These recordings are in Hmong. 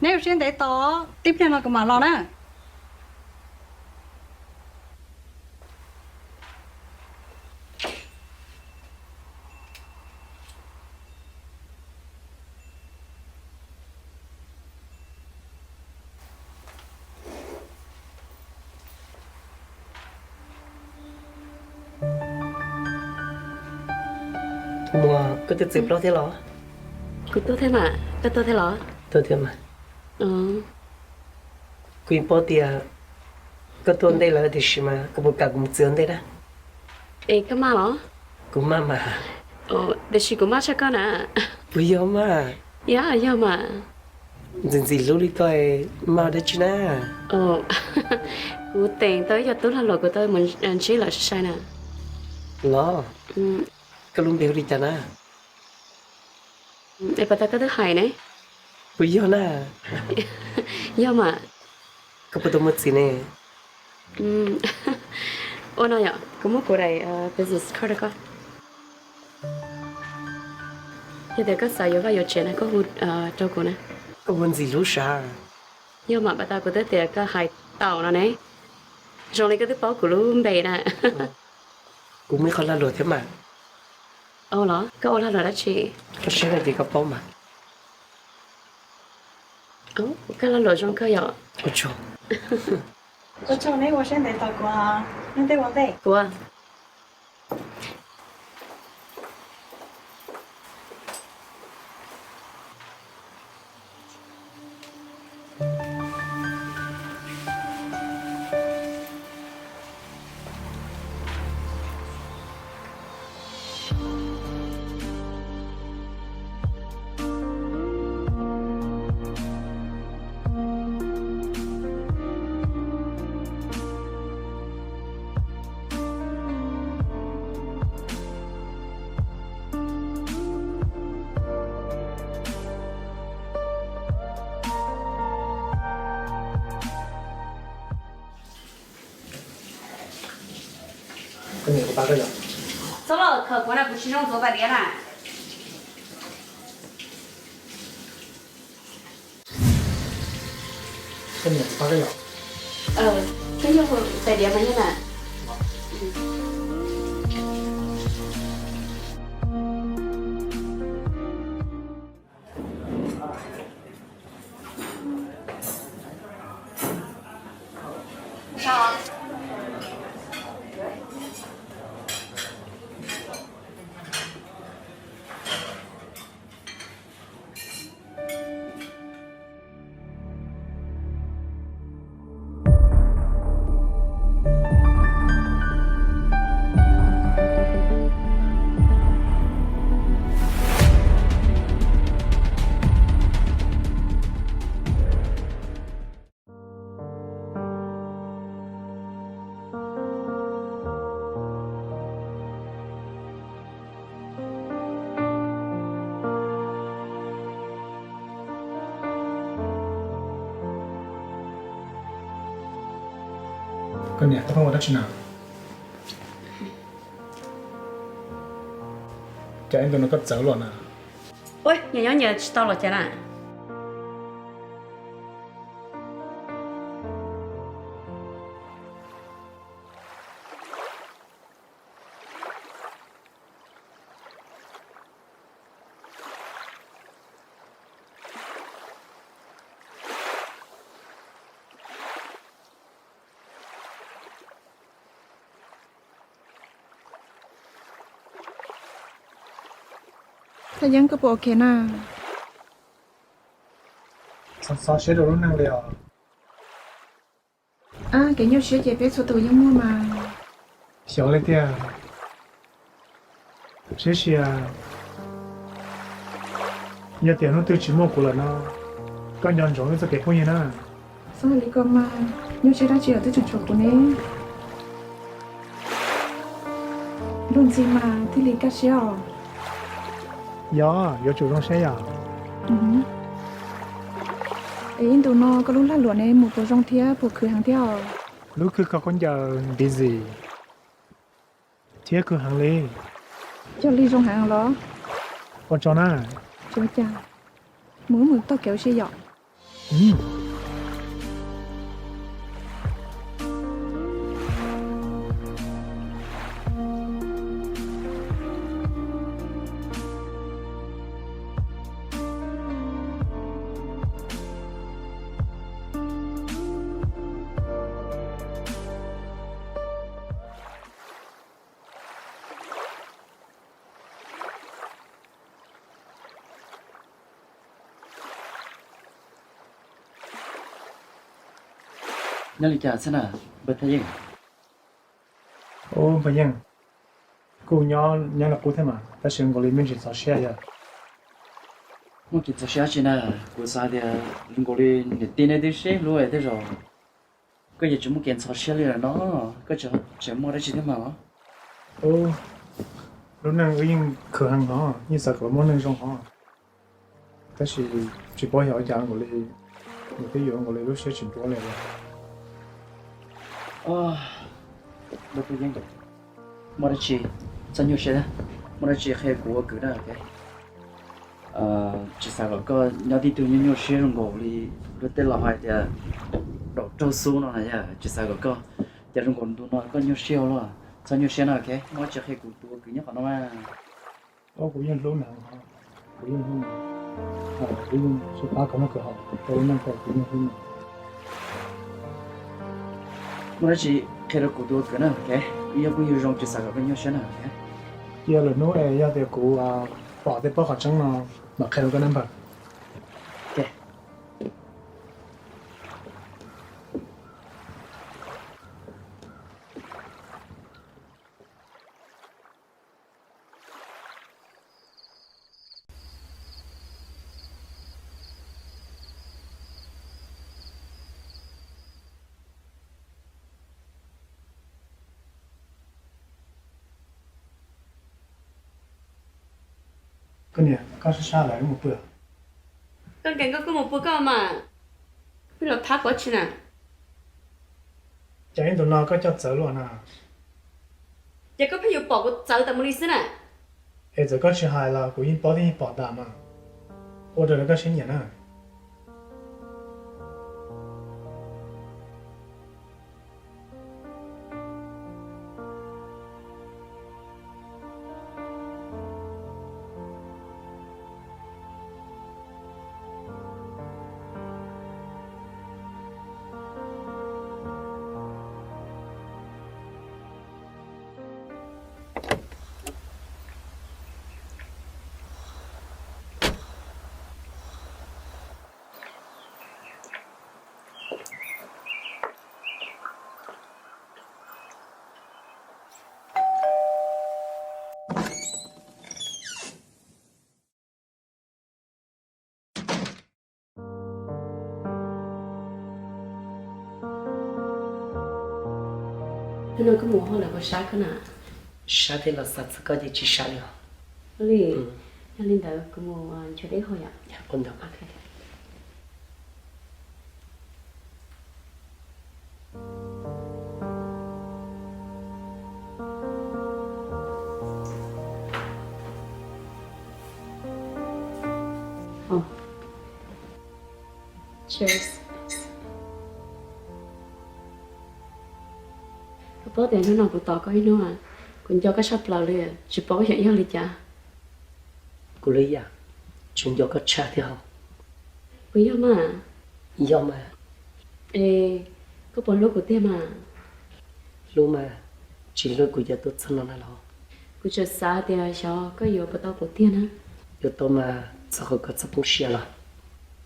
Neb ua siab ntev tos, tib pliag no kuv mam los na. Tus muam, koj tuaj txiav plaub thiab los? Kuv tuaj thiab mas, koj tuaj thiab los? Tuaj thiab mas. Kuv yeej paub tias koj tuaj ntej lawv tiam sis mas koj puas kam kuv mus txiav ua ntej na? Es koj maj los? Kuv maj mas. Tiam sis kuv maj tshaj koj na. Puas yog mas? Yog, yog mas. Ntxim ntxim hlub li koj, maj dab tsi na? Kuv teem tau ib co tub lag luam kuv tau mus ntsib lawm sai sai na. Los, koj lub npe hu li cas na? Es puas tas koj twb hais ne? Puas yog na? Yog mas. Koj puas tau muaj txiv ne? Ua no yom, kuv muab kuv daim business card rau koj. Yog tias koj xav yuav vaj yuav tsev na koj hu rau kuv na. Koj puas ntxim hlub sav? Yog mas, puas tas kuv twb tias koj hais tau no ne. Zoo li koj twb paub kuv lub npe na. Kuv muaj ib qho lag luam thiab mas. Ua los, koj ua lag luam dab tsi? Koj saib no ces koj paub mas. Koj lag luam zoo kawg yom. Ua tsaug. Ua tsaug neb ua siab ntev tos kuv, neb tej ua ntej. Kuv Txhob los khawm kuv na, kuv tsis zoo ntxuav tais diav na. Koj niam, koj yog, koj yog tais diav mas yog na. Koj niam, koj pheej ua dab tsi na? Cas ib ntu no koj txawv los na? Ua, nyias nyob nyias tsis tau los cas na? Thaj Yeeb, koj puas ok na? Txhob siab rau lub neej li os. Kev nyuaj siab ces peb txhua tus yeej muaj mas. Xyov li tiag. Sib sia, yog tias hnub twg tsis muaj kuv lawm no, koj nco ntsoov wb txoj kev phooj ywg na. Txhob hais li ko mas, nyuaj siab dab tsi os, twb tseem tshuav kuv ne. Luag ntxhi mas thiaj li kaj siab os. Yog, yuav tsum zoo siab yom. Es ib ntus no koj lub lag luam ne mus puas zoo thiab puas khwv heev thiab os? Lub khwb kho khaub ncaws busy thiab khwv heev li. Yog li zoo heev los? Ua tsaug na. Tsis ua cas, mus wb mus taug kev ua si yom. Nyob li cas xwb na, npawg Thaj Yeej? Ub, npawg Yeej, kuj nyob nyob li qub thiab mas, tab sis nkaus li me ntsis txog siab yog. Muaj kev txog siab tsi na, kuv xav tias nkaus li niam tij nej twb sib hlub tej zaum koj yuav tsis muaj kev ntxhov siab li lawm no, koj tseem muaj dab tsi thiab mas? Ub, lub neej wb yeej khwv heev hov, yeej xav kom muaj neej zoo hov, tab sis tsis paub yog ua cas nkaus li nws twb yuav nkaus li lub siab tsis ntuav li. Muaj dab tsi, txhob nyuaj siab, muaj dab tsi qhia kuv ua kwv na. Tsis xav kom koj nyob tib tug nyuaj nyuaj siab zoo nkaus li luag tej laus hais tias daum raug xub no na yog, tsis xav kom koj, ces zoo nkaus ntu no koj nyuaj siab ua luaj, txhob nyuaj siab na, ok? Muaj dab tsi qhia kuv tus ua kwv nyob qhov no mas. Kuv yeej hlub nws, kuv yeej hlub nws, kuv yeej xav pab kom nws khwv haum rau lub neej, kuv yeej hlub nws. Muaj dab tsi qhia rau kuv tus ua kwv na, ok? Wb yog phooj ywg zoo, tsis xav kom koj nyuaj siab na, ok? Cia lwm hnub es yog tias kuv pom tej pob qhov tseeb no mam qhia rau koj na npawg. Koj niam, koj sab sab lawm wb mus pw. Koj nkees koj kuj mus pw koj mas, pheej los thab kuv tsi na. Cas ib ntus no koj coj txawv luaj na? Ces koj pheej yuav pom kuv txawv tas mus li xwb na. Es txawm koj tsis hais los kuv yeej paub thiab yeej pom tas mas, ua raws li koj siab nyiam na. Hnub no koj mus hauj lwm puas sab koj na? Sab thiab los xav txog koj ces tsis sab li os. Ua li, yog li ntawd kuv mus nchuav dej hau yom. Cheers. Koj paub tias hnub no kuv tos koj ib hnub, kuv nco koj tshaj plaws li, tsis paub xyov yog li cas. Kuv li yam, tseem nco koj tshaj thiab hos. Puas yog mas? Yog mas. Es koj puas hlub kuv tiag mas? Hlub mas, tsis hlub kuv yuav tuaj txog no na los? Kuv tseem xav tias xyov koj yuav puas tau kuv tiag na. Yuav tau mas, txog qhov koj txhob poob siab los.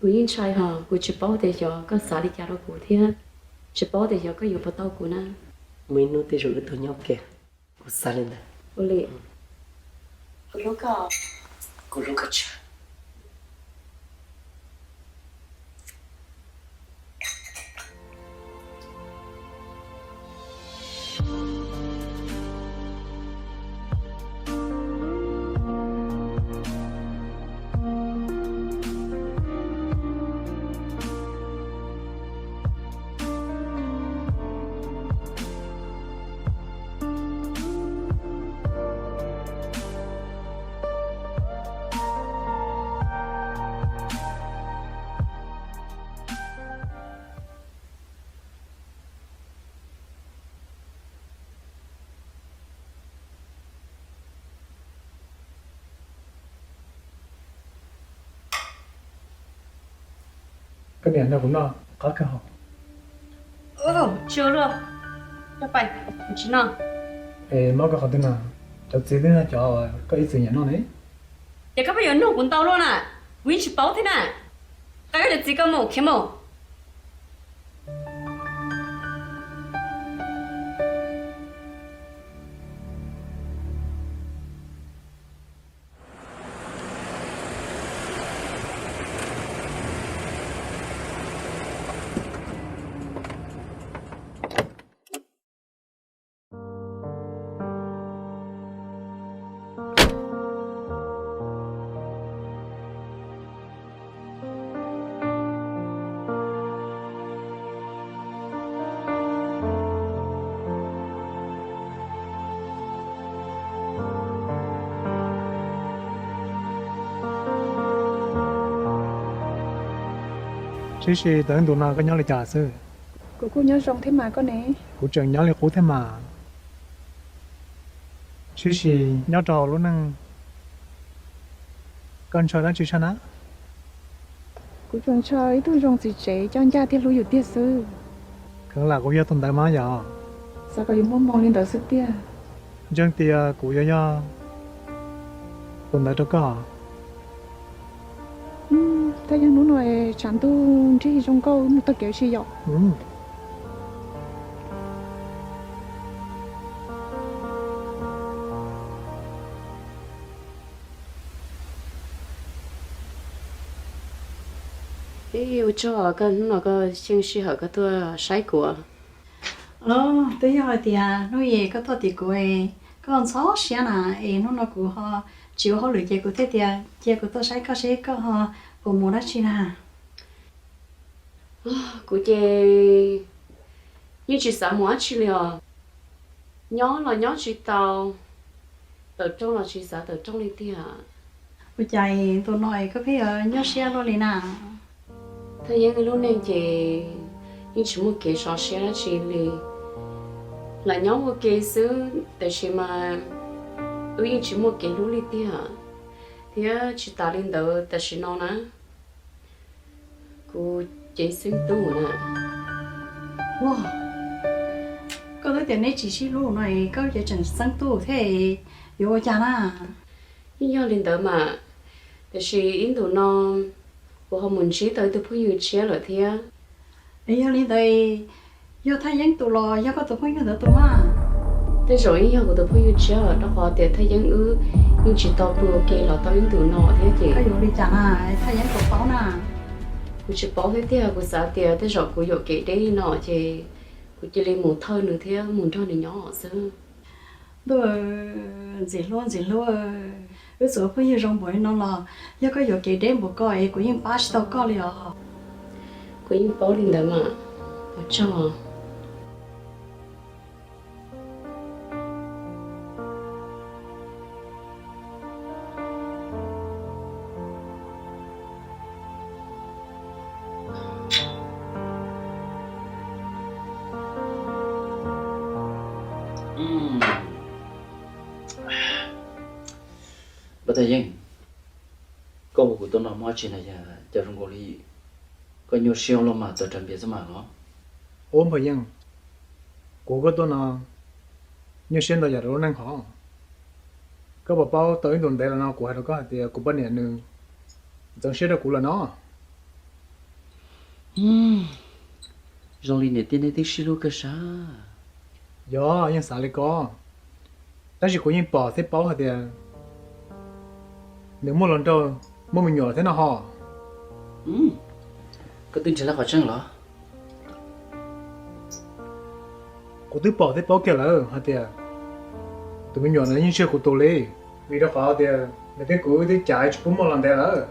Kuv yeej ntshai hos, kuv tsis paub tias xyov koj xav li cas rau kuv thiab tsis paub tias xyov koj yuav puas tau kuv na. Muaj ib hnub tej zaum wb tau nyob kiag, kuv xav li ntawd. Ua li, kuv hlub koj. Kuv hlub koj tshaj. Koj niam nrog kuv noj qab kawg hos. Tsis ua luaj, koj pais, kuv tsis noj. Es mob koj qhov twg no? Cov txiv twb yog cov koj ib txwm nyiam noj ne. Ces koj pheej yuav nug kuv ntau luaj na, kuv yeej tsis paub thiab na. Qab koj cov txiv koj mus khiav mus. Sib sis, tau ib ntus no koj nyob li cas xwb? Kuv kuj nyob zoo thiab mas, koj ne? Kuv tseem nyob li qub thiab mas. Sib sis, nyob rau hauv lub neej, koj ntshaw dab tsi tshaj na? Kuv tsuas ntshaw ib tug zoo txiv tsev coj ncaj thiab hlub yus tiag xwb. Kheev lam kuv yog tus ntawd mas yog? Xav kom yus muaj hmoo li ntawd xwb tiag. Ntseeg tias kuv yuav yog tus ntawd rau koj. Thaj yeeb, hnub no tshav ntuj nrig zoo nkauj, mus taug kev ua si yom. Ua tsaug koj hnub no koj xyeej sij hawm koj tuaj saib kuv. Twb yog hais tias hnub ib koj tuaj tim kuv, koj ntxhov siab na, es hnub no kuv ho tsis ua hauj lwm ces kuv thiaj tias cia kuv tuaj saib koj seb koj ho puas mus dab tsi na. Kuv ces yeej tsis xav mus dab tsi li os. Nyob los nyob tsis tau, tawm rooj los tsis xav tawm rooj li tiag. Ua cas ntu no es koj pheej yuav nyuaj siab luaj li na? Thaj Yeeb, lub neej ces yeej tsis muaj kev sov siab dab tsi li. Lam nyob ua ke xwb, tab sis mas wb yeej tsis muaj kev hlub li tiag. Thiab tsis tas li ntawd, tam sim no na, kuv cev xeeb tub na. Ua, koj twb tias neb tsis sib hlub no es koj cev tseem xeeb tub thiab, yuav ua cas na? Yeej yog li ntawd mas, tiam sis ib ntus no kuv ho mus ntsib tau ib tug phooj ywg tshiab lawm thiab. Es yog li ntawd, yog Thaj Yeeb tus los yog koj tus phooj ywg ntawd tus mas? Tej zaum yeej yog kuv tus phooj ywg tshiab, rau qhov tias Thaj Yeeb wb yeej tsis tau pw ua ke los tau ib ntus no thiab ces. Koj yuav ua li cas na, Thaj Yeeb puas paub na? Kuv tsis paub thiab tiag, kuv xav tias tej zaum kuv yuam kev deb li no ces kuv cia li mus thawj nws thiab mus nrog nws nyob xwb. Ntuj, Ntxim Hlub, Ntxim Hlub, wb txawm ua phooj ywg zoo npaum li no los yog koj yuam kev deb npaum ko es kuv yeej pab tsis tau koj li os. Kuv yeej paub li ntawd mas, ua tsaug. Npawg Thaj Yeeb, koj hu kuv tuaj no muaj dab tsi na yog cov zoo nkaus li koj nyuaj siab ua luaj mas tawm rau npias xwb mas los? Ub Npawg Yeeb, kuv hu koj tuaj no nyuaj siab ntau yam rau lub neej hov. Koj puas paub tau ib ntus ntev los no kuv hais rau koj hais tias kuv poj niam nws ntxeev siab rau kuv lawm no? Zoo li niam tij nej twb sib hlub kawg sab. Yog, yeej xav li ko, tab sis kuv yeej pom thiab paub hais tias nws muaj hluas nraug, muaj me nyuam thiab no ho. Koj twb nrhiav tau qhov tseeb los? Kuv twb pom thiab paub kiag lawm hais tias tus me nyuam no yeej tsis yog kuv tus li, vim rau qhov tias nws thiab kuv twb cav tsis pub muaj los ntev lawm.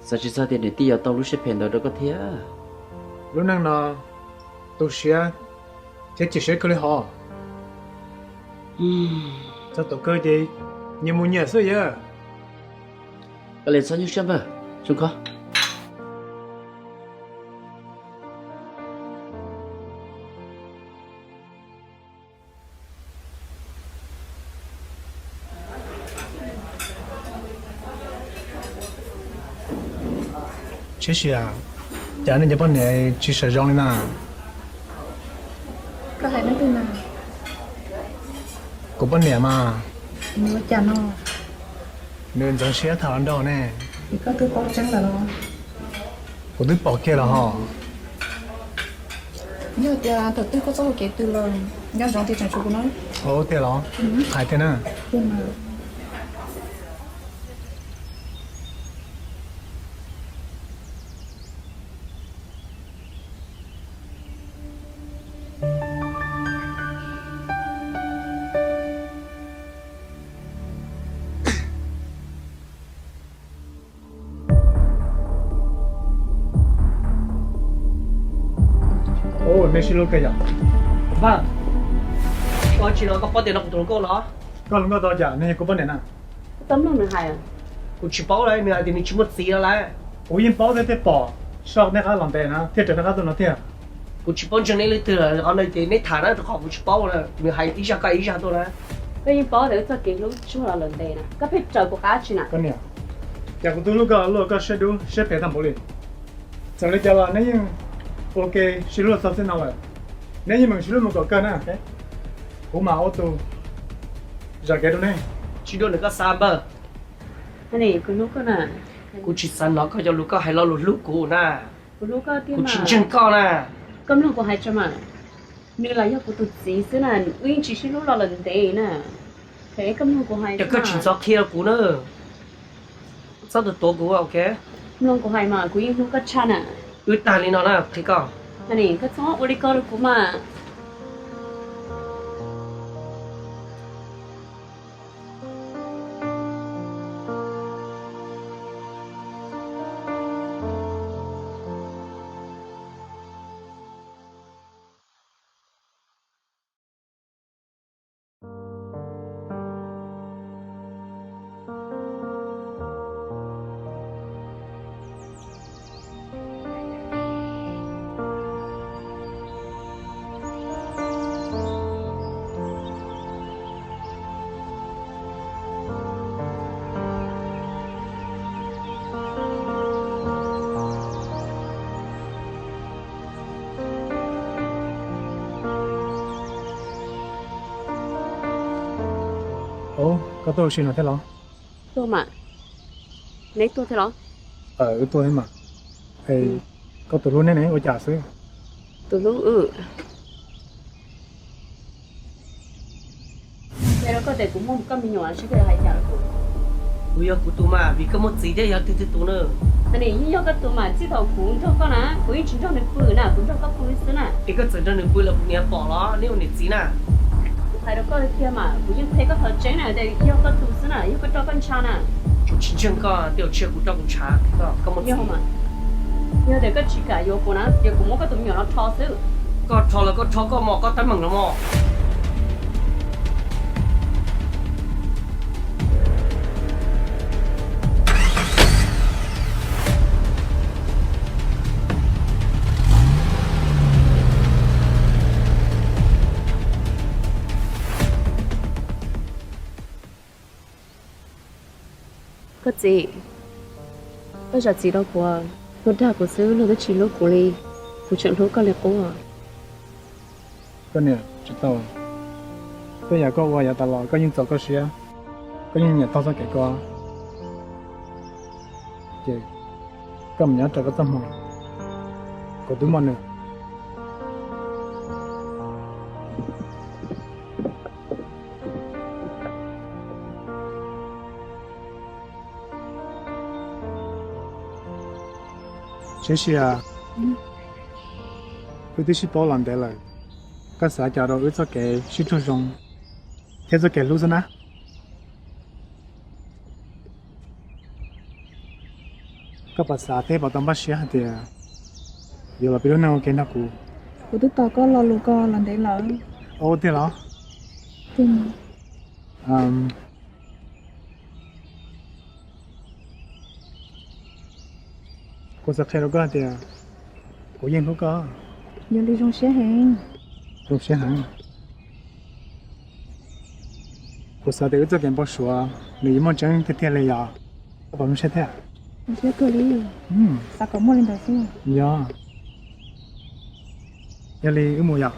Xav tsis txog tias niam tij yuav tau lub siab phem ntawd rau koj thiab. Lub neej no tu siab thiab chim siab kawg li hos. Txog thaum kawg ces nyias mus nyias xwb yawg. Koj li txhob nyuaj siab npawg, zoo kho. Tiam sis cas nej cov poj niam tsis sawv zoo li na? Koj hais leej twg na? Kuv poj niam mas. Nws ua cas no? Nws ntxeev siab tham los nrog nej. Koj twb paub tseeb lawm los? Kuv twb pom kiag los hos. Yog tias thaum twg koj txoj hau kev twg los nco ntsoov tias tseem tshuav kuv no. Ua tiag los? Hais tiag na. Ua, nej sib hlub kawg yom? Vaj, ua tsis no koj paub tias no kuv tus hluas nkauj los? Koj hluas nkauj tau cas nws yog kuv poj niam na? Koj tau mloog nws hais? Kuv tsis paub lauj, nws hais tias nws tsis muaj txiv no lauj. Kuv yeej paub thiab, thiaj pom soj nej qab los ntev na thiaj raws nej qab tuaj no tiag. Kuv tsis paub ntseeg nej leej twg lawm, qhov no ces nej tham na, rau qhov kuv tsis paub na, nws hais ib zaj koj ib zaj tuaj na. Koj yeej paub tias wb txoj kev hlub tsuag los lawm ntev na, koj pheej raws kuv qab tsi na. Koj niam, cas kuv twb hlub koj luaj koj siab dub siab phem tag npaum li. Txawm li cas los neb yeej ua ke sib hlub txog txij no lawm, neb yeej meem sib hlub mus kom kawg na. Kuv mam ua tus zam kev rau neb. Tsis dua nws koj xav npawg. Kuv tsis xav hnov koj cov lus, koj hais lo lus hlub kuv na. Kuv tsis ntseeg koj na. Koj mloog kuv hais tso mas. Nws los yog kuv tus txiv xwb na, wb yeej tsis sib hlub los lawm ntev na. Ces koj tsis txhob qhia kuv na. Txhob tuav kuv, ok? Mloog kuv hais mas, kuv yeej hlub koj tshaj na. Wb tag li no na, qhia koj. Koj txhob ua li ko rau kuv mas. Ov, koj tuaj ua si no thiab los? Tuaj mas. Neb tuaj thiab los? Wb tuaj thiab mas. Koj tus hlub neb ne ua cas xwb? Tus hlub wb. Hais rau koj tias kuv muaj koj me nyuam seb koj yuav hais cas rau kuv. Kuv yog kuv tus mas, vim koj muaj txiv thiab yog twg twg tus na? Yeej yog koj tus mas, txij thaum kuv nrog koj na, kuv yeej tsis nrog nws pw na, kuv nrog koj pw xwb na. Es koj txawm nrog nws pw los kuv niam pom los neb ua niam txiv na. Kuv hais rau koj tiag mas, kuv yeej qhia koj qhov tseeb na, tias yog koj tus xwb na, yog koj roj koj ntshav na. Kuv tsis ntseeg koj, tej zaum tsis yog kuv roj kuv ntshav, koj muaj txiv. Yog tias koj tsis kam yuav kuv na, ces kuv muab koj tus me nyuam no rho xwb. Koj rho los koj rho koj mos, koj teeb meem los mos. Koj txiv, koj zam txim rau kuv, luag dag kuv xwb luag twb tsis hlub kuv li, kuv tseem hlub koj li qub. Koj niam, tsis tau. Tej yam koj ua yav tas los koj yeej txaus koj siab, koj yeej nyiam taug txoj kev koj. Ces koj mus nyob raws koj txoj hmoo, kuv twb muaj nws. Tseeb, wb twb sib paub los ntev lawm, koj xav cas rau wb txoj kev sib raug zoo thiab txoj kev hlub xwb na. Koj puas xav thiab puas tau npaj siab hais tias yuav los pib lub neej ua ke nrog kuv? Kuv twb tos koj lo lus ko los ntev lawm. Ua tiag los? Kuv xav qhia rau koj hais tias kuv yeej hlub koj. Yog li zoo siab heev. Zoo siab heev. Kuv xav tias wb txoj kev npau suav nws yuav muaj tseeb tiag tiag li yom. Koj puas zoo siab thiab? Thiab kawg li. Xav kom muaj li ntawd xwb. Yog, yog li wb mus yom.